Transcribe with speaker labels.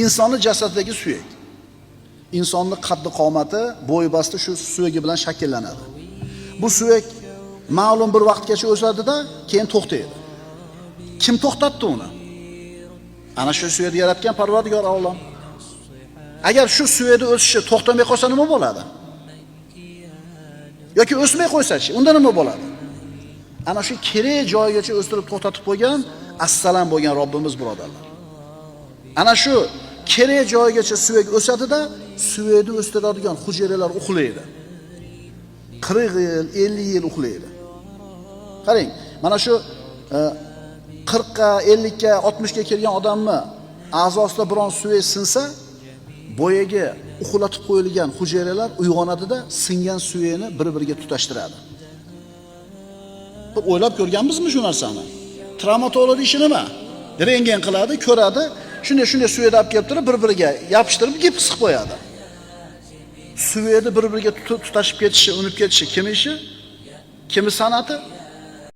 Speaker 1: Insonni jasadidagi suyak. Insonni qaddi qomati, bo'yi basti shu suyagi bilan shakllanadi. Bu suyak ma'lum bir vaqtgacha o'sadida, keyin to'xtaydi. Kim to'xtatdi uni? Ana shu suyakni yaratgan Parvardigor Alloh. Agar shu suyakni o'sishi to'xtamay qolsa nima bo'ladi? Yoki o'smay qo'ysa-chi, unda nima bo'ladi? Ana shu kerak joyigacha o'stirib to'xtatib qo'ygan assalam bo'lgan Robbimiz, birodarlar. Ana shu kerak joyigacha suyak o'sadida, suyakni o'stiradigan hujayralar uxlaydi. 40 yil, 50 yil uxlaydi. Qarang, mana shu 40 ga, 50 ga, 60 ga kelgan odamni a'zosida biron suyak sinsa, boyagi uxlatib qo'yilgan hujayralar uyg'onadida singan suyakni bir-biriga tutashtiradi. Bir o'ylab ko'rganmizmi shu narsani? Travmatolog ishi nima? Rentgen qiladi, ko'radi, shunday suyakni olib kelib turib, bir-biriga yopishtirib gips qilib qo'yadi. Suyakni bir-biriga tutashib ketishi, unib ketishi kim ishi? Kimi san'ati?